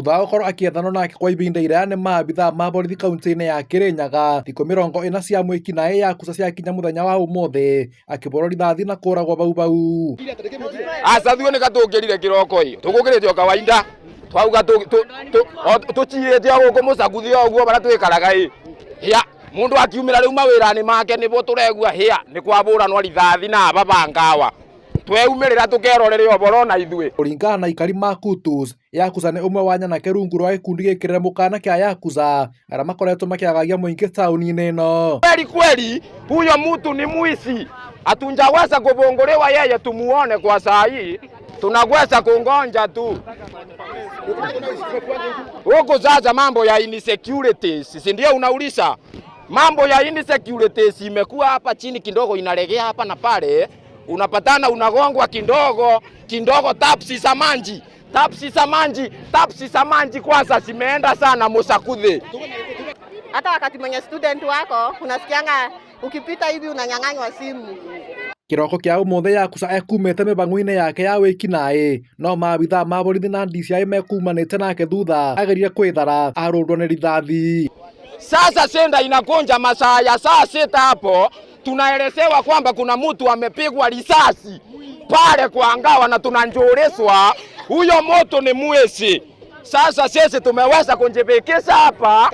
Thutha wa gũkorwo akĩethanwo nake kwa ihinda iraya nĩ maabithaa ma borithi kaunti-inĩ ya Kirinyaga, thikũ 40 cia mwĩki-naĩ Yakuza ciakinya mũthenya wa ũmũthĩ akĩhũrwo rithathi na kũragwo bau bau. Aca thuo nĩ gatũngĩrire kĩroko ĩ tũgũkĩrĩte o kawaida twauga tũcirĩte o gũkũ mũcaguthi o ũguo barĩa twĩkaraga ĩ hĩa mũndũ akiumĩra rĩu mawĩra-inĩ make nĩguo tũregua hĩa nĩ kwabũranwo rithathi na aba bangawa tweumĩrĩra tũkerorere ũboro na ithuĩ. Kũringana na aikari ma Kutus, Yakuza nĩ ũmwe wa nyanake rungu rwa gĩkundi gĩkĩrĩre mũkana kĩa Yakuza arĩa makoretwo makĩagagia mũingĩ taũni-inĩ ĩno. Kweli kweli huyo mtu ni mwizi, hatunjaweza kuvunguliwa yeye tumuone kwa saa hii, tunaweza kungonja tu huku. Sasa mambo ya insecurities, si ndio unauliza? Mambo ya insecurities imekuwa hapa chini kidogo, inalegea hapa na pale, unapatana unagongwa kidogo kidogo, tapsi za manji, tapsi za manji, tapsi za manji kwanza zimeenda sana Musakuthe. Hata wakati mwenye student wako unasikianga ukipita hivi unanyang'anywa simu. Kĩroko kĩa ũmũthĩ Yakuza ekumĩte mĩhang'o-inĩ yake ya wĩki-naĩ no maabithaa ma borithi na DCI mekumanĩte nake thutha ageria kwĩthara arũndwo nĩ rithathi. Sasa senda inakunja masaa ya saa 6 hapo, tunaelezewa kwamba kuna mtu amepigwa risasi pale kwa Ngawa na tunanjulizwa huyo mtu ni mwizi. Sasa sisi tumeweza kujifikisha hapa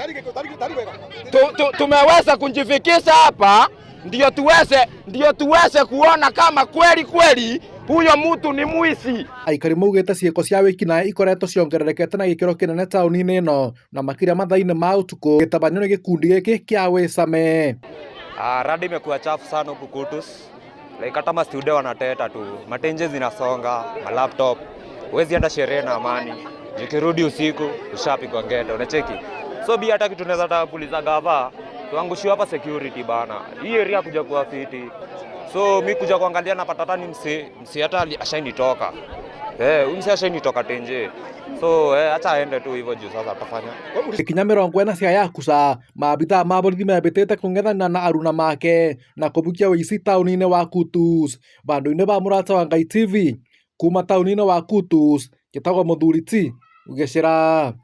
tumeweza kujifikisha hapa ndio tuweze kuona kama kweli kweli huyo mtu ni mwizi. Aikari maugĩte ciĩko cia wĩki-naĩ ikoretwo ciongererekete na gĩkĩro kĩnene taũni-inĩ ĩno na makĩria mathaa-inĩ ma ũtukũ gĩtabanio nĩ gĩkundi gĩkĩ kĩa Wĩcame. Ah, rada imekuwa chafu sana huku Kutus. Like hata mastude wanateta tu, matenje zinasonga, malaptop. Huwezi enda sherehe na amani. Ukirudi usiku ushapigwa ngeta, unacheki. So bi hata kitu tunaweza taka kuuliza gava, tuangushiwe hapa security bana. Hii area kuja kuwa fiti. So mi kuja kuangalia napata hata ni msi, msi hata ashainitoka. Eh, huyu msi ashainitoka tenje. So acha aende tu hivyo juu sasa atafanya. Ikinya 40 cia Yakuza maabithaa ma borithi mebĩtĩte kũng'ethanĩra na aruna make na kũbukia ũici taũni-inĩ wa Kutus. Bandũ-inĩ ba Mũrata wa Ngai TV kuma taũni-inĩ wa Kutus njĩtagwo Mũthuri T Gĩcĩra.